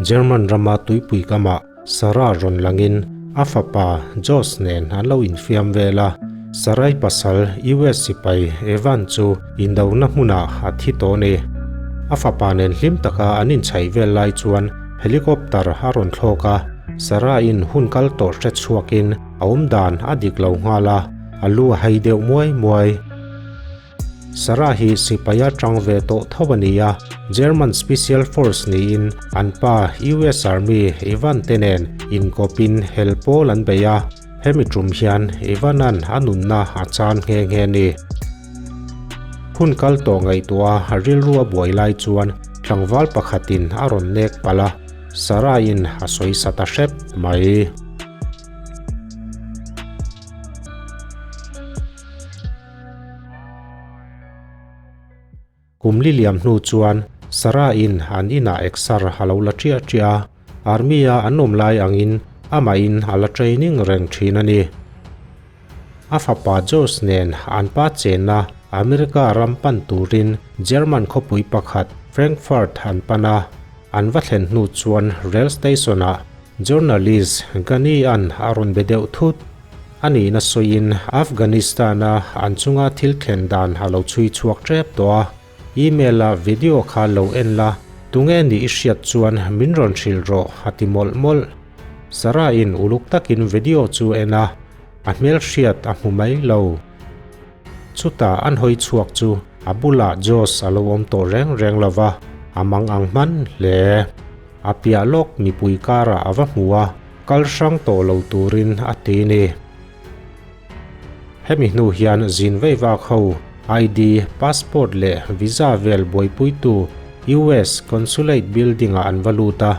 German rama tuipui kamah Sarah rawn langin a fapa Josh nen an lo infiam vel a, Sarai pasal US sipai Evan chu indona hmunah a thi tawh a ni. A fapa nen hlim taka an inchhaih vel lai chuan helicopter a rawn thlawk a, Sarah-in hun kal tawh hre chhuakin a awmdan a dik lo nghal a, a lu a hai deuh muai muai. Sarah hi sipai a tang ve tawh tho a ni a, German Special Force niin an pa US Army Ivan te nen inkawpin hel pawl an bei a, hemi tum hian Ivan-a'n a nunna a chan nghe nghe a ni. Hun kal tawh ngaihtuah a rilru a buai lai chuan tlangval pakhatin a rawn nek palh a, Sarah-in a sawi sa ta hrep mai. Kum li liam hnu chuan Sarah-in an inah exer a lo la ṭiah ṭiah a, Army-a an awm lai angin amahin a la training reng ṭhin a ni. A fapa Josh nen an pa chenna America ram pan turin German khawpui pakhat Frankfurt an pan a, an va thlen hnu chuan rail station-ah Journalist Ghani-a'n a rawn be deuh thut. A nihna sawiin Afghanistan-a an chunga thil thlen dan a lo chhui chhuak tep tawh a, email-a video kha lo en la, tunge nih i hriat chuan min rawn hrilh rawh a ti mawlh mawlh. Sarah-in uluk takin video chu en a, a hmelhriat a hmu mai lo. Chutah an hawi chhuak chu a bulah Josh a lo awm tawh reng reng lo va, a mang ang hman hle. A piah lawk mipui karah a va hmu a, kal hrang tawh lo turin a ti ni. Hemi hnu hian zin vei vak ho ID, passport leh visa vel buaipuitu US Consulate building-ah an va lut a.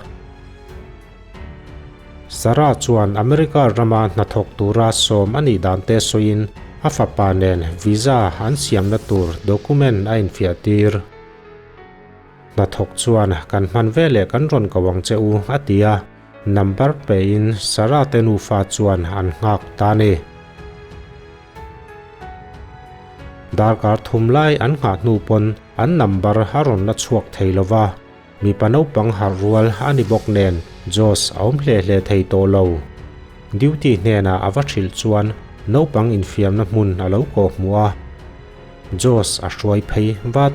Sarah chuan America rama hnathawk tura sawm a nih dan te sawiin a fapa nen visa an siamna tur document a infiah tir. Hnathawk chuan kan hman veleh kan rawn ko ang che u a ti a, number pein Sarah te nufa chuan an nghak ta a ni. Darkar thum lai an nghah hnu pawn an number a rawn la chhuak thei lo va, mipa naupang harh rual a ni bawk nen Josh a awm hle hle thei tawh lo. Duty hnenah a va hrilh chuan naupang infiamna hmun a lo kawhhmuh a. Josh a hruai phei vat.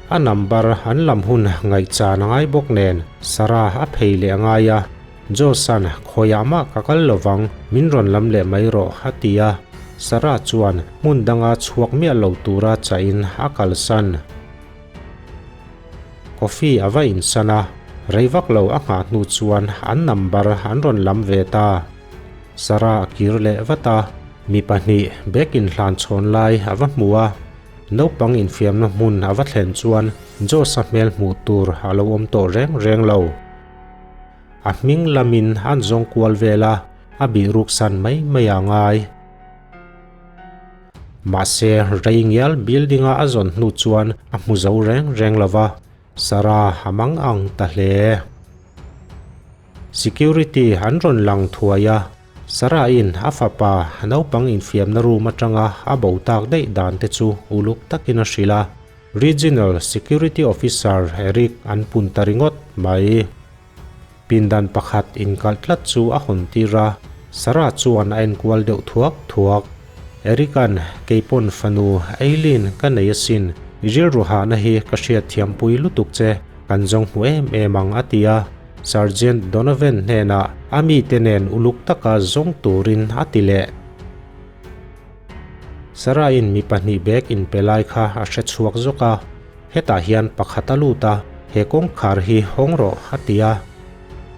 A number an lam hun ngaihchan a ngai bawk nen Sarah a phei leh a ngai a, Josh-a'n khawiah mah ka kal lovang, min rawn lam leh mai rawh a ti a, Sarah chuan hmun danga chhuak miah lo tura chahin a kalsan. Coffee a va insan a, rei vak lo a nghah hnu chuan an number an rawn lam ve ta. Sarah a kir leh vat a, mi pahnih bag inhlan chhawn lai a va hmu a, naupang infiamna hmun a va thlen chuan Josh-a hmel hmuh tur a lo awm tawh reng reng lo. A hming lamin an zawng kual vel a, a bih ruksan mai mai a ngai. Mahse, rei ngial building-a a zawn hnu chuan a hmu zo reng reng lo va, Sarah a mang ang ta hle. Security an rawn lang thuai a, Sarah-in a fapa naupang infiamna room atanga a bo tak daih dan te chu uluk takin a hrilh a, Regional Security Officer Eric an pun ta ringawt mai. Pindan pakhat inkalh tlat chu a hawn tir a, Sarah chuan a enkual deuh thuak thuak. Eric-a'n keipawn fanu Eileen ka nei asin, i rilru hahna hi ka hriatthiampui lutuk che, kan zawng hmu em em ang a ti a, Sergeant Donovan hnenah a mite nen uluk taka zawng turin a ti leh. Sarah-in mi pahnih bag inpe lai kha a hre chhuak zawk a. Hetah hian pakhat a lut a, he kawngkhar hi hawng rawh a ti a.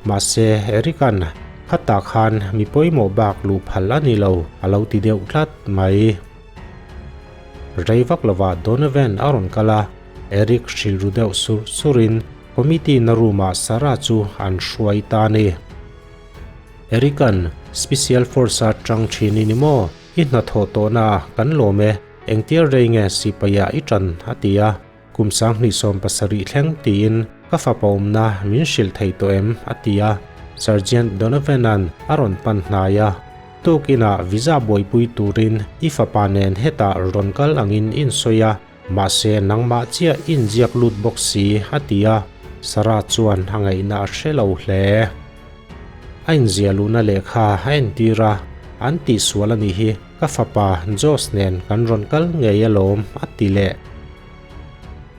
Mahse, Eric-a'n khatah khan mi pawimawh bak luh phal a ni lo a lo ti deuh tlat mai. Rei vak lovah Donovan a rawn kal a, Eric hrilh ru deuh sur surin committee na room-ah Sarah chu an hruai ta a ni. Eric-a'n Special Force-a tang thin i ni maw? I hnathawh tawhna kan lawm e. Engtir rei nge sipaia i ṭan? a ti a. Kum 2017 thleng tiin ka fapa awmna min hrilh thei tawh em? a ti a. Sergeant Donovan-a'n a rawn pan hnai a. Tukinah visa buaipui turin i fapa nen hetah rawn kal angin i insawi a. Mahse nangmah chiah i inziak lut bawk si, a ti a, Sarah chuan a ngaihna a hre lo hle. A inziah luhna lehkha a entir a, An tihsual a nih hi, ka fapa Josh nen kan rawn kal ngei alawm, a ti leh.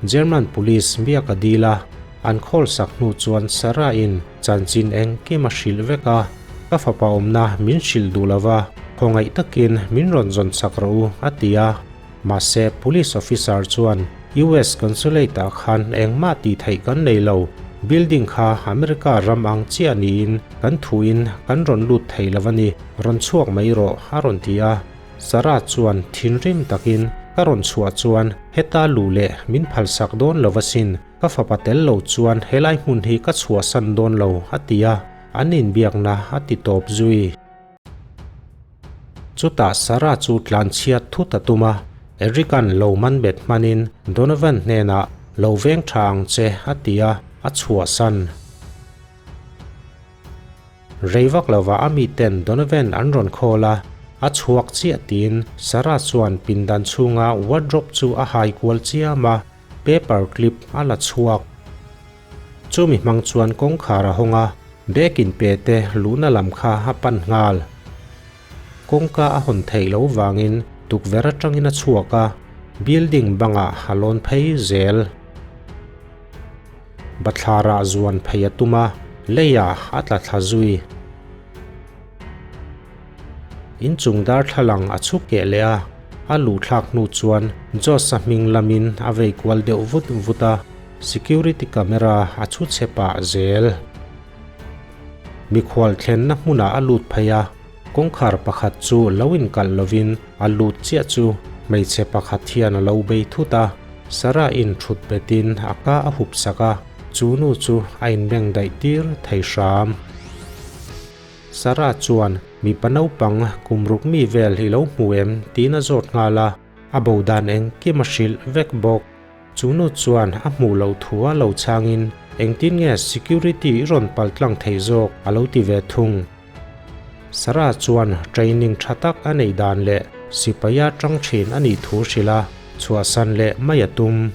German police biak a dil a, an call sak hnu chuan Sarah-in chanchin engkim a hrilh vek a, Ka fapa awmna min hrilh duh lo va, khawngaih takin min rawn zawn chak rawh u, a ti a. Mahse, police officer chuan US consulate-ah khan engmah tih theih kan nei lo, building kha America ram ang chiah niin kan thuin kan rawn lut thei lo a ni, rawn chhuak mai rawh, a rawn ti a. Sarah chuan thinrim takin, Ka rawn chhuah chuan heta luh leh min phalsak dawn lo asin, ka fapa tel lo chuan helai hmun hi ka chhuahsan dawn lo, a ti a, an inbiakna a ti tawp zui. Chutah Sarah chu tlanchhiat thut a tum a, Eric-a'n lo man bet hmanin Donovan hnenah, Lo veng tha ang che, a ti a, a chhuahsan. Rei vak lova a miten Donovan an rawn call a, a chhuak chiah tiin Sarah chuan pindan chhunga wardrobe chu a hai kual chiam a, paper clip a la chhuak. Chumi hmang chuan kawngkhar a hawng a, bag in pe te luhna lam kha a pan nghal. Kawngka a hawn theih loh vangin tukverh atangin a chhuak a, building bangah a lawn phei zel. Bathlarah zuan phei a tum a, leiah a tla thla zui. Inchung darthlalang a chhu keh leh a, a luh thlak hnu chuan Josh-a hming lamin a vei kual deuh vut vut a, security camera a chhu chhe pah zel. Mikhual thlenna hmunah a lut phei a, kawngkhar pakhat chu lo inkalh lovin a lut chiah chu hmeichhe pakhat hian a lo bei thut a, Sarah-in thut betin a ka a hup sak a, chu nu chu a inbeng daih tir thei hram. Sarah chuan, Mipa naupang kum ruk mi vel i lo hmu em? tiin a zawt nghal a, a bo dan engkim a hrilh vek bawk. Chu nu chuan a hmuh loh thu a lo chhangin, Engtin nge security i rawn pal tlang thei zawk? a lo ti ve thung. Sarah chuan training tha tak a neih dan leh sipaia tang thin a nih thu hrilh a, chhuahsan leh mai a tum.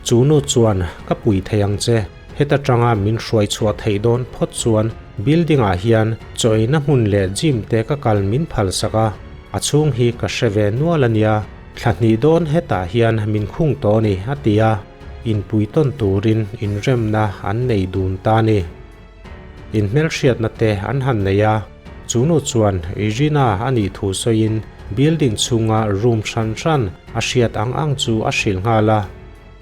Chu nu chuan, Ka pui thei ang che, heta tanga min hruai chhuah theih dawn phawt chuan building ah hian chaw eina hmun leh gym te ka kal min phalsak a, a chhung hi ka hre ve nual a nia. Thla hnih dawn hetah hian min khung tawh a ni, a ti a, inpui tawn turin inremna an nei dun ta a ni. Inhmelhriatna te an han nei a, chu nu chuan Irina a nih thu sawiin building chhunga room hran hran a hriat ang ang chu a hrilh nghal a,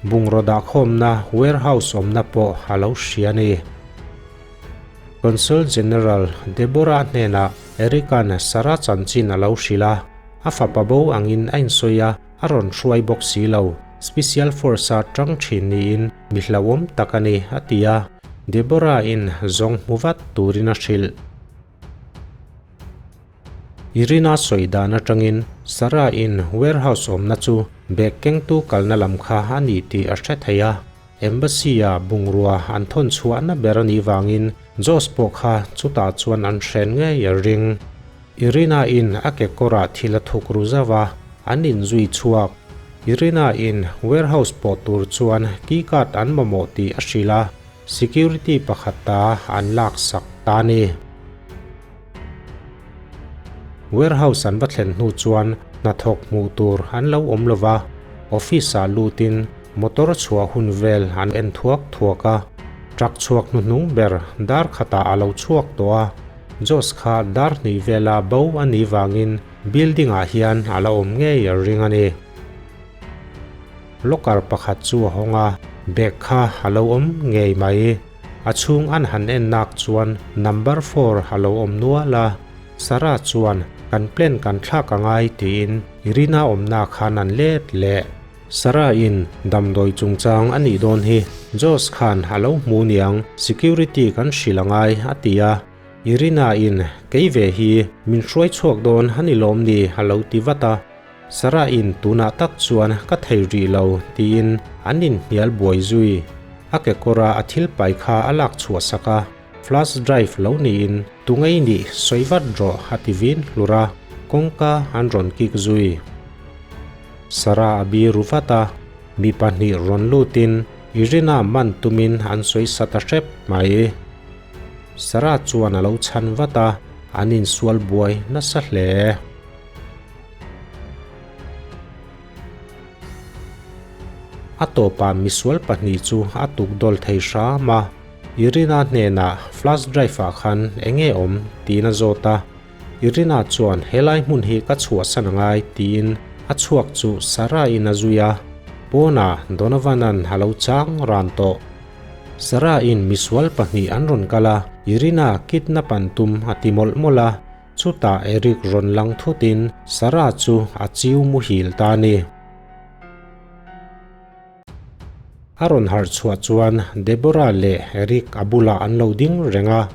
bungraw dahkhawmna warehouse awmna pawh a lo hria a ni. Consul General Deborah hnenah Eric-a'n Sarah chanchin a lo hrilh a, a fapa bo angin a insawi a, a rawn hruai bawk si lo. Special Force-a tang thin niin mi hlauhawm tak a ni, a ti a, Deborah-in zawng hmu vat turin a hrilh. Irina sawi dan atangin Sarah-in warehouse awmna chu bag kengtu kalna lam kha a ni tih a hre thei a. Embassy-a bungrua an thawn chhuahna ber a nih vangin Josh pawh kha chutah chuan an hren ngei a ring. Irina-in a kekawrah thil a thuk ru zauh a, an inzui chhuak. Irina-in warehouse pawh tur chuan key card an mamawh tih a hrilh a, security pakhat ta an laksak ta a ni. Warehouse an va thlen hnu chuan hnathawk hmuh tur an lo awm lo va, office-ah lutin motor chhuah hun vel an en thuak thuak a, truck chhuak hnuhnung ber dar khatah a lo chhuak tawh a, Josh kha dar hnih vela bo a nih vangin building-ah hian a la awm ngei a ring a ni. Locker pakhat chu a hawng a, bag kha a lo awm ngei mai. A chhung an han en nak chuan number four a lo awm nual a, Sarah chuan kan plan kan thlak a ngai tiin Irina awmna khan an let leh. Sarah in damdawi chungchang a nih dawn hi Josh khan a lo hmu niang security kan hrilh a ngai a ti a, Irina in kei ve hi min hruai chhuak dawn a ni lawm ni a lo ti vat a, Sarah in tunah tak chuan ka thei rih lo tiin an inhnial buai zui. A kekawra a thil pai kha a lak chhuah sak a, flash drive lo niin tungei nih sawi vat rawh a ti vin hlur a, kawngka an rawn kik zui. Sarah a biru vat a, mi pahnih rawn lutin Irina man tumin an sawi sa ta hrep mai. Sarah chuan a lo chhan vat a, an insual buai nasa hle. A tawpah misual pahnih chu a tukdawl thei hram a, Irina hnenah flash drive ah khan eng nge awm tiin a zawt a, Irina chuan helai hmun hi ka chhuahsan a ngai tiin a chhuak chu Sarah in a zui a, pawnah Donovan-a'n a lo chang ran tawh. Sarah in misual pahnih an rawn kal a, Irina kidnap an tum a ti mawlh mawlh a, Chutah Eric rawn lang thutin Sarah chu a chiu muhil ta a ni. A rawn harh chhuah chuan Deborah leh Eric a bulah an lo ding reng a.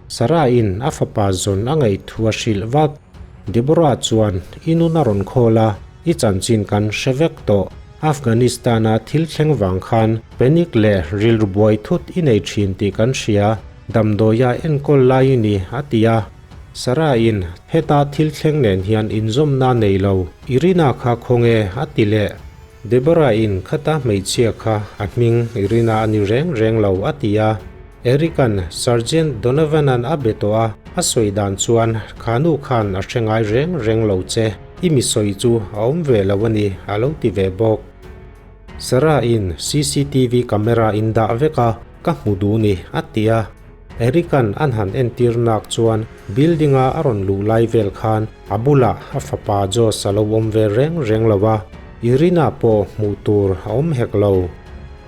Sarah in a fapa zawn a ngaih thu a hrilh vat. Deborah chuan i nun a rawn khawl a, i chanchin kan hre vek tawh. Afghanistan-a thil thleng vang khan panic leh rilru buai thut i nei thin tih kan hria, damdawia enkawl lai i ni, a ti a. Sarah-in, Heta thil thleng nen hian inzawmna nei lo, Irina kha khawnge? a ti leh. Deborah-in, Khata hmeichhia kha a hming Irina a ni reng reng lo, a ti a. Eric-a'n Sergeant Donovan-a'n a be tawh a, a sawi dan chuan kha nu khan a hre ngai reng reng lo che, i mi sawi chu a awm ve lo a ni, a lo ti ve bawk. Sarah-in cctv camera in dah vek a, ka hmu duh ni, a ti a. Eric-a'n an han entir nak chuan building-a a rawn luh lai vel khan a bulah a fapa Josh a lo awm ve reng reng lo a, Irina pawh hmuh tur a awm hek lo.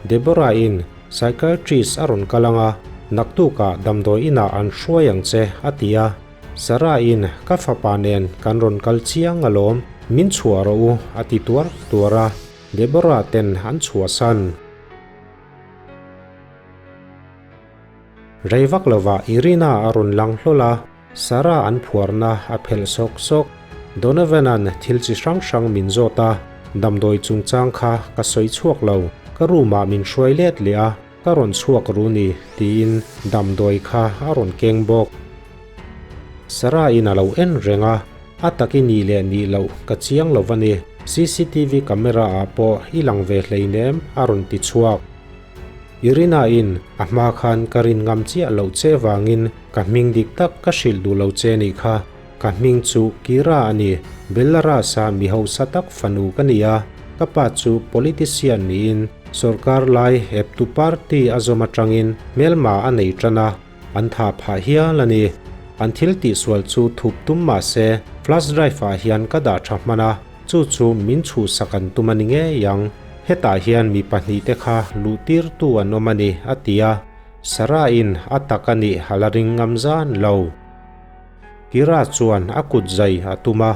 Deborah-in psychiatrist a rawn kal ang a, naktukah damdawi inah an hruai ang che, a ti a. Sarah-in ka fapa nen kan rawn kal chiang alawm, min chhuah rawh u, a ti tuar tuar a, Deborah ten an chhuahsan. Rei vak lovah Irina a rawn lang hlawl a, Sarah an phuarna a phelh sawk sawk. Donovan-a'n thil chi hrang hrang min zawt a, damdawi chungchang kha ka sawi chhuak lo, ka room-ah min hruai let leh a, ka rawn chhuak ru ni, tiin damdawi kha a rawn keng bawk. Sarah-in a lo en reng a, a tak i nih leh nih loh ka chiang lo va ni, cctv camera-ah pawh i lang ve hleinem, a rawn ti chhuak. Irina-in a hma khan ka rin ngam chiah loh che vangin ka hming dik tak ka hrilh duh lo che nih kha. Ka hming chu Kira a ni, Belarus-a mi hausa tak fanu ka ni a, ka pa chu politician niin sorkar lai eptu party a zawm atangin hmelma a nei tan a, an tha phah hial a ni. An thil tihsual chu thup tum mah se flash drive-ah hian ka dah tha hman a. Chu chu min chhuhsak an tum a ni ngei ang. Hetah hian mi pahnihte kha luhtirtu an awm a ni, a ti a. Sarah-in a tak a nih a la ring ngam zan lo. Kira chuan a kut zai a tum a,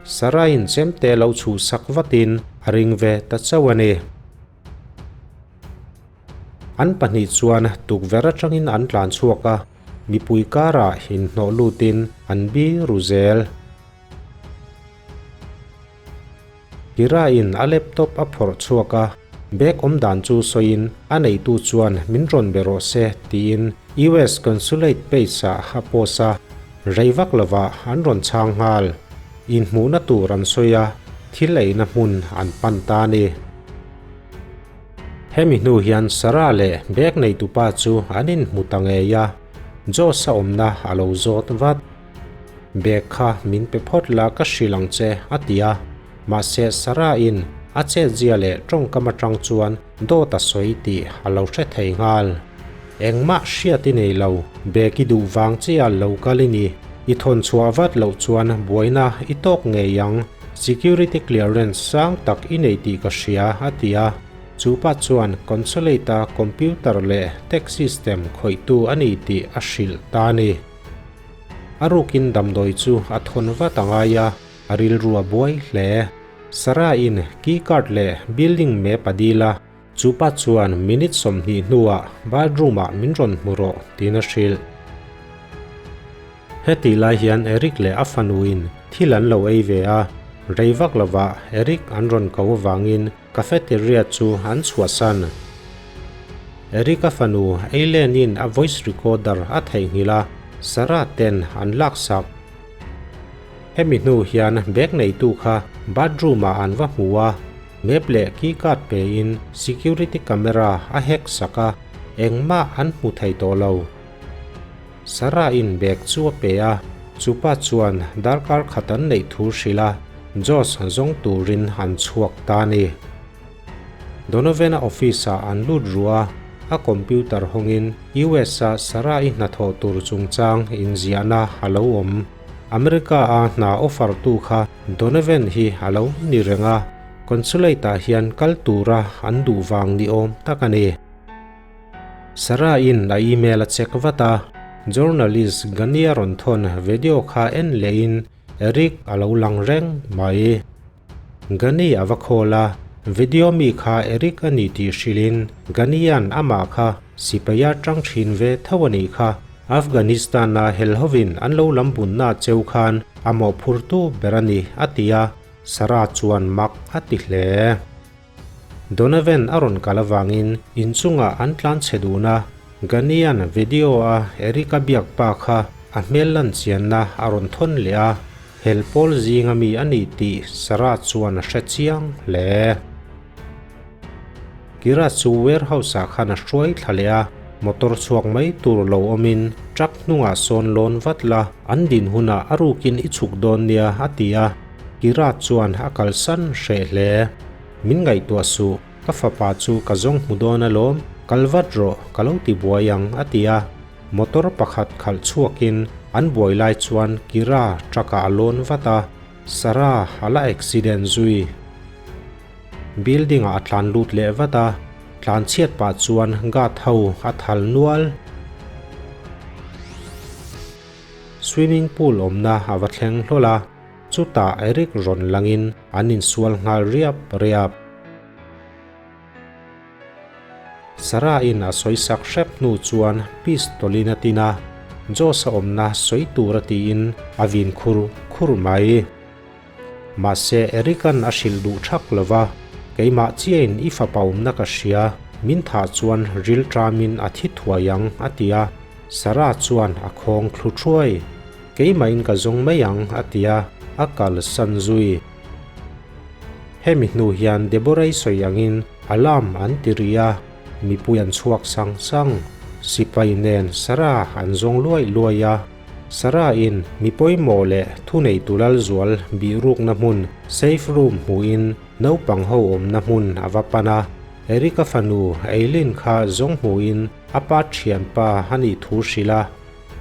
Sarah-in chemte lo chhuhsak vatin a ring ve ta chauh a ni. An pahnih chuan tukverh atangin an tlan chhuak a, mipui karah inhnawh lutin an biru zel. Kira-in a laptop a phawrh chhuak a, bag awm dan chu sawiin a neitu chuan min rawn be rawh se tiin US Consulate page-ah a post a, rei vak lovah an rawn chhang nghal. Inhmuhna tur an sawi a, thil eina hmun an pan ta a ni. Hemi hnu hian Sarah leh bag neitupa chu an inhmu ta ngei a, Josh-a awmna a lo zawt vat. Bag kha min pe phawt la ka hrilh ang che, a ti a. Mahse Sarah-in a chetzia leh tawngkam atang chuan dawt a sawi tih a lo hre thei nghal. Engmah hriat i nei lo, bag i duh vang chiah lo kal i ni. I thawn chhuah vat loh chuan buaina i tawk ngei ang, security clearance sang tak i nei tih ka hria, a ti a. Chu pa chuan consulate-a computer leh tech system khawihtu a ni tih a hrilh ta a ni. A rukin damdawi chu a thawn vat a ngai a, a rilru a buai hle. Sarah-in key card leh building map a dil a, chu pa chuan minute 20 hnuah bathroom-ah min rawn hmu rawh tiin a hrilh. Hetih lai hian Eric leh a fanuin thil an lo ei ve a, rei vak lovah Eric an rawn ko avangin Cafeteria chu an chhuahsan. Eric-a fanu Eileen-in a voice recorder a theihnghilh a, Sarah ten an laksak. Hemi hnu hian bag neitu kha bathroom-ah an va hmu a. Map leh key card pe in security camera a hack sak a, engmah an hmu thei tawh lo. Sarah in bag chu a pe a, chupa chuan darkar khat an neih thu hrilh a, Josh zawng turin an chhuak ta a ni. Donovan-a office-ah an lut ruh a, a computer hawngin US-a Sarah-i hnathawh tur chungchang inziahna a lo awm. America-a hna offer-tu kha Donovan hi a lo ni reng a, consulate-ah hian kal tura an duh vang ni awm tak a ni. Sarah-in a email a check vat a, journalist Gani-a rawn thawn video kha en lehin Eric a lo lang reng mai. Gani a va call a, video mi kha Eric a ni tih hrilhin Gani-a'n amah kha sipaia tang thin ve tho a nih kha. Afghanistan-a hel hovin an lo lam bunna cheu khan a mawhphurtu ber a ni, a ti a, Sarah chuan mak a ti hle. Donovan a rawn kal avangin inchungah an tlan chhe dun a, Gani-a'n video-a Eric-a biak pa kha a hmel lan chianna a rawn thawn leh a, hel pawl zinga mi a ni tih Sarah chuan a hre chiang hle. Kira chu warehouse-ah khan a hruai thla leh a, motor chhuak mai tur lo awmin truck hnungah sawn lawn vat la, an din hunah a rukin i chhuk dawn nia a ti a. Kira chuan a kalsan hreh hle. Min ngaihtuah suh, ka fapa chu ka zawng hmu dawn alawm, kal vat rawh, ka lo ti buai ang a ti a. Motor pakhat khalh chhuakin an buai lai chuan Kira truck ah a lawn vat a, Sarah a la accident zui. Building ah a tlan lut leh vat a, tlan chhiat pah chuan guard ho a thal nual. Swimming pool awmna a va thleng hlawl a. Chutah Eric rawn langin an insual nghal riap riap. Sarah-in a sawi sak hrep hnu chuan pistol-in a tin a, Josh-a awmna sawi tura tiin a vin khur khur mai. Mahse Eric-a'n a hrilh duh thak lo va, Keimah chiahin i fapa awmna ka hria, min thah chuan ril ṭamin a thi thuai ang, a ti a. Sarah chuan a khawng thlu thuai. Keimahin ka zawng mai ang, a ti a, a kalsan zui. Hemi hnu hian Deborah-i sawi angin alarm an ti rih a, mipui an chhuak sang sang. Sipai nen Sarah an zawng luai luai a, Sarah-in mi pawimawh leh thuneitu Lalzual bihrukna hmun safe room hmuhin naupang ho awmna hmun a va pan a, Eric-a fanu Eileen kha zawng hmuhin a pa thianpa a nih thu hrilh a.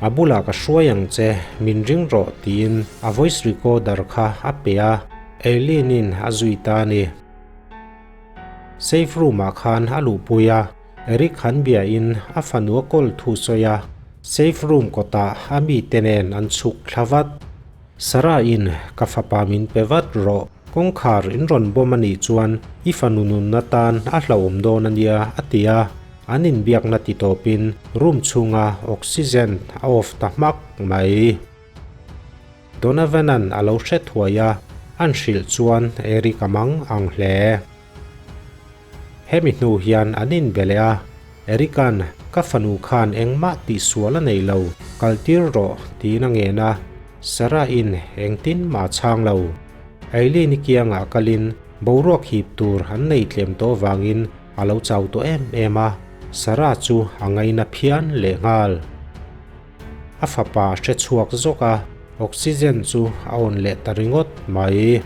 A bulah ka hruai ang che, min ring rawh tiin a voice recorder kha a pe a, Eileen-in a zui ta a ni. Safe room-ah khan a luhpui a, Eric han biain a fanu a kawl thu sawi a, safe room kawtah a mite nen an chhuk thla vat. Sarah-in ka fapa min pe vat rawh, kawngkhar in rawn bawm a nih chuan i fanu nunna tan a hlauhawm dawn a nia a ti a. An inbiakna ti tawpin room chhunga oxygen a off ta hmak mai. Donovan-a'n a lo hre thuai a, an hrilh chuan Eric a mang ang hle. Hemi hnu hian an inbe leh a, Eric-a'n ka fanu khan engmah tihsual a nei lo, kaltir rawh tiin a ngen a, Sarah-in engtin mah a chhang lo. Eileen-i kiangah kalin boruak hip tur an nei tlem tawh vangin A lo chau tawh em em a, Sarah chu a ngaina phian lehnghal. A fapa hre chhuak zawk a, oxygen chu a awn leh ta ringawt mai.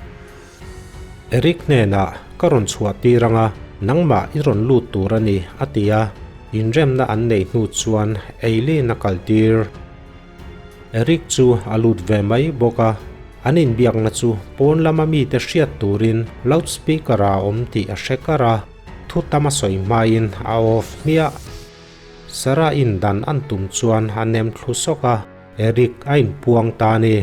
Eric hnenah ka rawn chhuah tir ang a, nangmah i rawn lut tur a ni, a ti a, inremna an neih hnu chuan Eileen a kaltir. Eric chu a lut ve mai bawk a, an inbiakna chu pawn lama mite hriat turin loudspeaker ah a awm tih a hre kar a, thu tam a sawi hmain a off hmiah. Sarah in dan an tum chuan a nem thlu sawk a, Eric a inpuang ta a ni.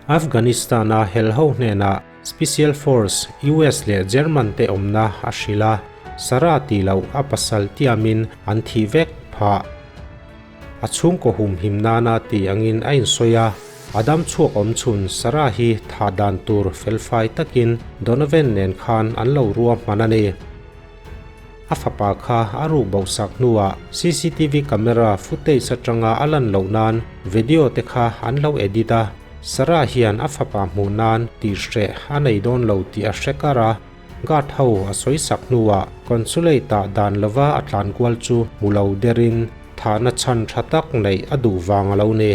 Afghanistan-a hel ho hnenah Special Force US leh German te awmna a hrilh a, Sarah tih loh a pasal tiamin an thih vek phah. A chhungkaw humhim nana tih angin a insawi a, a dam chhuak awm chhun Sarah hi thah dan tur felfai takin Donovan nen khan an lo ruahman a ni. A fapa kha a ruk bohsak hnuah cctv camera footage atanga a lan loh nan video te kha an lo edit a, Sarah hian a fapa hmuh nan tih hreh a nei dawn lo tih a hre kar a. Guard ho a sawisak hnuah Consulate ah dan lova a tlan kual chu hmu lo derin thahna chhan tha tak neih a duh vang a lo ni.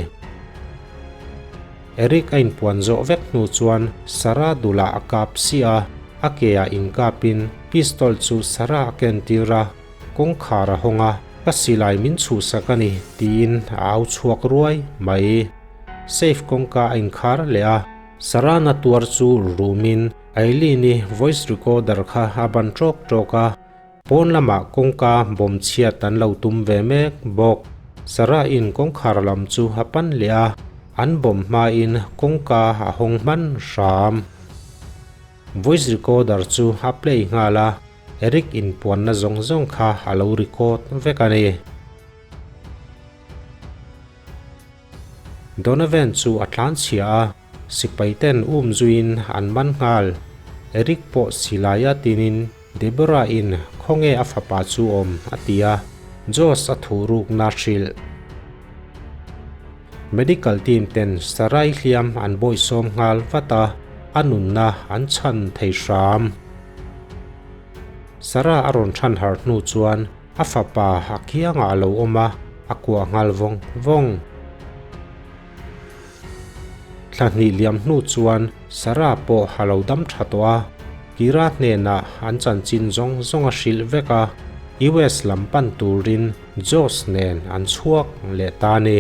Eric a inpuan zawh vek hnu chuan Sarah dulah a kap si a, a ke ah inkapin pistol chu Sarah a kentir a, kawngkhar a hawng a, Ka silai min chhuhsak a ni, tiin a au chhuak ruai mai. Safe kawngka a inkhar leh a, Sarah na tuar chu rumin Eileen-i voice recorder kha a ban ṭawk ṭawk a, pawn lamah kawngka bawm chhiat an lo tum ve mek bawk. Sarah-in kawngkhar lam chu a pan leh a, an bawm hmain kawngka a hawng hman hram. Voice recorder chu a play nghal a, Eric inpuanna zawng zawng kha a lo record vek a ni. Donovan chu a tlanchhia a. Sipai ten um zuiin an man nghal. Eric pawh silai a tinin Deborah in khawnge a fapa chu awm a ti a, Josh a thuh rukna hrilh. Medical team ten Sarai hliam an bawihsawm nghal vat a, a nunna an chhan thei hram. Sarah a rawn chhan harh hnu chuan a fapa a kiangah a lo awm a, a kuah nghal vawng vawng. Thla hnih liam hnu chuan Sarah pawh a lo dam tha tawh a, Kira hnenah an chanchin zawng zawng a hrilh vek a, US lam pan turin Josh nen an chhuak leh ta a ni.